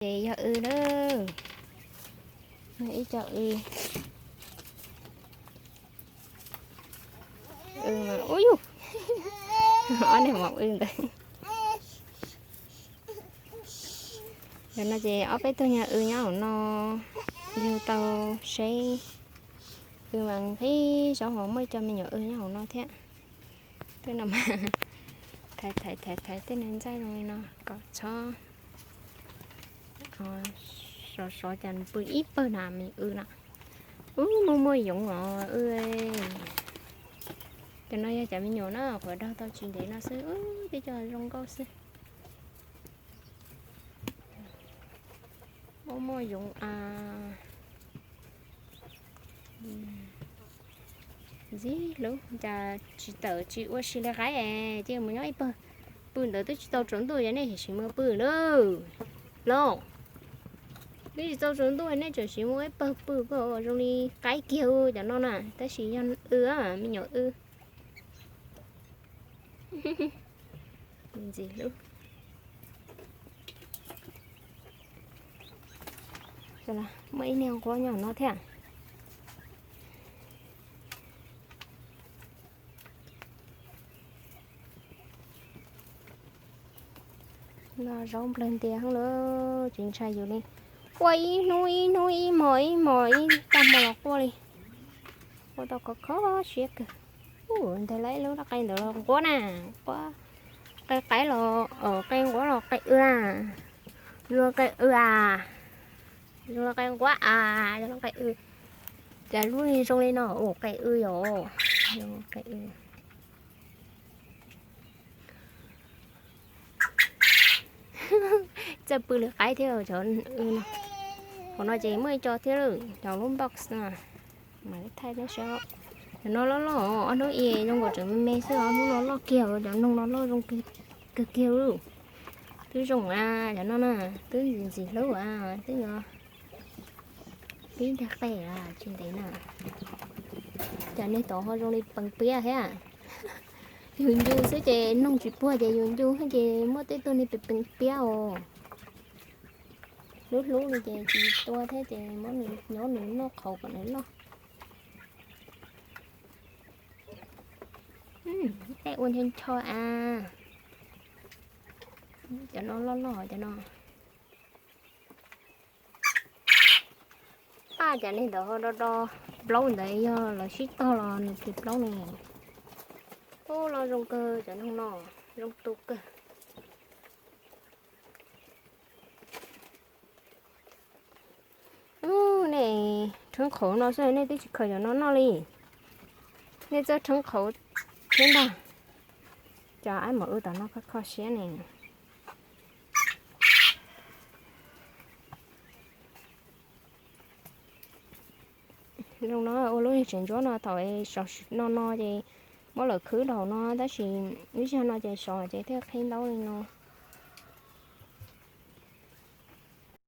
Ces yog w lawm, yog ib co w. W mas ub yug, ob niag mos w ntawd. Ntawm no ces ob peb tug nyuag w nyob hauv no, yug tau seb. W mas nqis zaub hauv muaj ib co me nyuam w nyob hauv no thiab. Tej no mas thaiv thaiv thaiv thaiv tej no ntxaij zoo li no kom txhob sov sov cas pw ib pawg na me w na. Ub, muaj muaj yoov os w. Cov no yog cov me nyuam na, qhuav daug tau tsis ntev no xwb, ub, twb coj zoo nkauj xwb. Muaj muaj yoov a. Ntxim hlub cas tsis tawm tsis ua si li qaib es cia mus nyob ib pawg pw ntawd twb tsis tau tsaus ntuj es nej sim mus pw lawm los. Twb tsis tau tsaus ntuj nej tseem sim mus ib pawg pw zoo li qaib kiag cov no na, tab sis yog w, me nyuam w. Ntxim hlub. Muaj ib niag nquab nyob no thiab. No zaub nplawg ntias heev lawm, tsis ntshai yus li. Quaj ib hnub ib hnub, ib hmos ib hmos, ib tag hmo los quaj li. Quaj tau khov kho siab kawg. Ntag, lawv ib lub qe ntawd los nquab na, nquab, qe qaib los, qe nquab los qe w na. Zoo qe w a, zoo qe nquab a, zoo qe w. Cas lub zoo li no, ua qe w yom, qe w. Txawj pw li qaib thiab cov w no. Hauv no ces muaj ib co thiab lawm, cov lub box no. Mam li thaij thiab saib. Cov no loj loj, ob hnub i zoo nkaus tseem me me xwb, ob hnub no loj kiag, cov noog no loj zoo kawg kiag li. Twb zoo a, cov no na, twb ntxim ntxim hlub a, twb yuav pib ntag qe a, tsis ntev na. Cas niag tod ho zoo li pees piab thiab. Yus ncu xwb ces noog tsis puag ces yus ncu ces muaj tej tug niag pees pees piab os. Hlub hlub li ces tsis tua thiab ces muab nws nyob nws noj qhauv kom nws loj. Tej ua ncho ncho a. Cov no loj loj cov no. Paj, cas niag ntawd ho do do plaub ntawd, yog lawv sib tog los nws tis plaub ne. Ub, loj zoo kawg cov noog no, zoo tu kawg. Ub, nej rheeb qhauv no xwb nej twb tsis khaws cov no noj li. Nej txawj rheeb qhauv thiab ntag. Cov aib mos w tom no kho kho siab ne. Zoo no ua lub niag tsev ntsuab no thaum sov no no ces muab lawv khwb rau hauv no tab sis ib zaug no ces sov ces thiaj qhib ntaub li no.